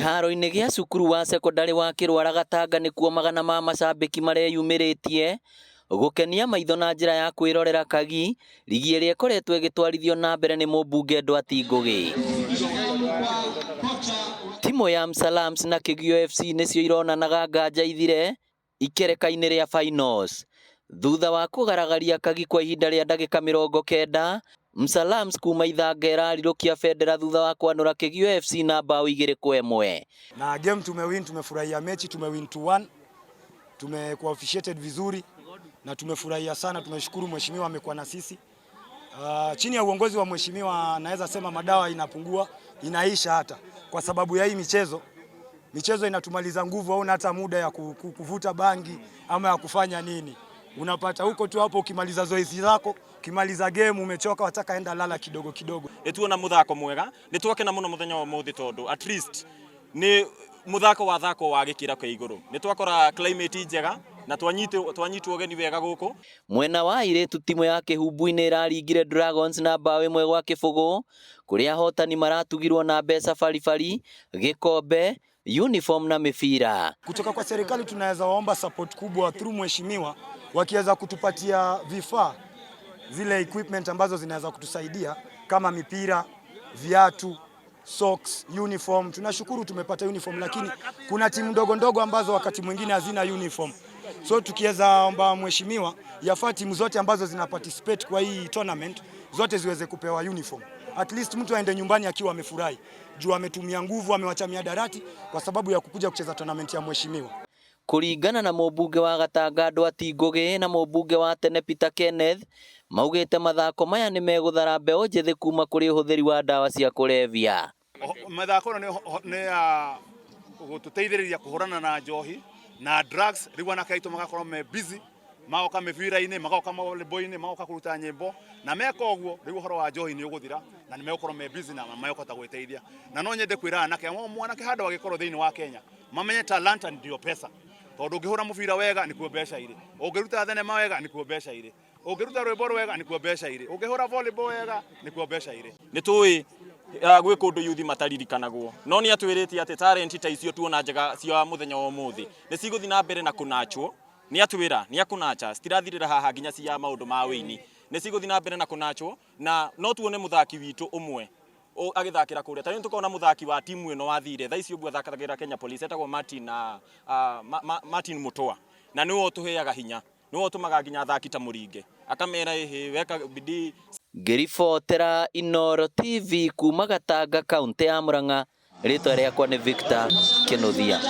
Kĩharo-inĩ gĩa cukuru wa cekondarĩ wa Kĩrwara Gatanga nĩkuo magana ma macambĩki mareyumĩrĩtie gũkenia maitho na njĩra ya kwĩrorera Kagi, rigi ĩrĩa ĩkoretwo ĩgĩtwarithio na mbere nĩ mũmbunge Nduati Ngũgĩ. Timũ ya Msalams na Kĩgio FC nĩcio ironanaga nganja ithire ikereka-inĩ rĩa finals. Thutha wa kũgaragaria Kagi kwa ihinda rĩa ndagĩka 90, Msalams kuma Ithanga ĩrarirũkia bendera thutha wa kwanũra Kĩgio FC na bao 2-1. Na game tumewin, tumefurahia mechi, tumewin 2-1, tumekuwa officiated vizuri na tumefurahia sana. Tumeshukuru mheshimiwa amekuwa na sisi. Chini ya uongozi wa mheshimiwa naweza sema madawa inapungua, inaisha hata kwa sababu ya hii michezo. Michezo inatumaliza nguvu, hauna hata muda ya kuvuta bangi ama ya kufanya nini. Unapata huko tu hapo, ukimaliza zoezi lako, ukimaliza game umechoka, wataka enda lala kidogo kidogo. Nĩ tuona mũthako mwega, nĩ twakena mũno mũthenya wa ũmũthĩ tondũ at least nĩ mũthako wa thako wa gĩkĩro kĩa igũrũ. Nĩ twakora climate njega na twanyitwo ũgeni wega gũkũ. Mwena wa airĩtu timũ ya Kĩhumbu-inĩ ĩraringire Dragons na bao 1-0 kũrĩa ahotani maratugirwo na mbeca baribari, gĩkombe, uniform na mĩbira. Kutoka kwa serikali tunaweza waomba support kubwa through mheshimiwa, wakiweza kutupatia vifaa zile equipment ambazo zinaweza kutusaidia kama mipira, viatu, socks, uniform. Tunashukuru tumepata uniform, lakini kuna timu ndogo ndogo ambazo wakati mwingine hazina uniform. So tukiweza omba mheshimiwa, yafaa timu zote ambazo zina participate kwa hii tournament zote ziweze kupewa uniform. At least mtu aende nyumbani akiwa amefurahi, juu ametumia nguvu, amewacha mihadarati kwa sababu ya kukuja kucheza tournament ya mheshimiwa. Kũringana na mũmbunge wa Gatanga Nduati Ngũgĩ na mũmbunge wa tene Peter Kenneth, maugĩte mathako maya nĩ megũthara mbeũ njĩthĩ kuma kũrĩ ũhũthĩri wa ndawa cia kũrebia. Mathako ĩno nĩ ya gũtũteithĩrĩria kũhũrana na njohi na drugs. Rĩu anake aitũ magakorwo me busy, magoka mĩbira-inĩ, magoka volleyball-inĩ, magoka kũruta nyĩmbo, na meka ũguo rĩu ũhoro wa njohi nĩ ũgũthira na nĩ megũkorwo me busy na mekũhota gwĩteithia. Na no nyende kwĩra anake, mwanake handũ agĩkorwo thĩinĩ wa Kenya, mamenye talanta ndio pesa, tondũ ũngĩhũra mũbira wega nĩkuo mbeca irĩ, ũngĩruta thenema wega nĩkuo mbeca irĩ, ũngĩruta rwĩmbo rwega nĩkuo mbeca irĩ, ũngĩhũra volleyball wega nĩkuo mbeca irĩ. Nĩ tũĩ gwĩ kũndũ yuthi mataririkanagwo, no nĩ atwĩrĩte atĩ talent ta icio tuona njega cia mũthenya wa ũmũthĩ nĩ cigũthiĩ na mbere na kũnachwo. Nĩ atwĩra nĩ akũnacha, citirathirĩra haha nginya cia maũndũ ma wĩini, nĩ cigũthiĩ na mbere na kũnachwo, na no tuone mũthaki witũ ũmwe agĩthakĩra kũrĩa. Ta rĩu tũkona mũthaki wa timu ĩno wathire thaa ici ũguo athakagĩra Kenya Police, etagwo Martin, Martin Mutua, na nĩwe ũtũheaga hinya, nĩwe ũtũmaga nginya athaki ta Mũringe akamera ĩhĩ weka bidii. Ngĩribotera Inooro TV kuma Gatanga, kaũntĩ ya Murang'a, rĩtwa rĩakwa nĩ Victor Kĩnuthia.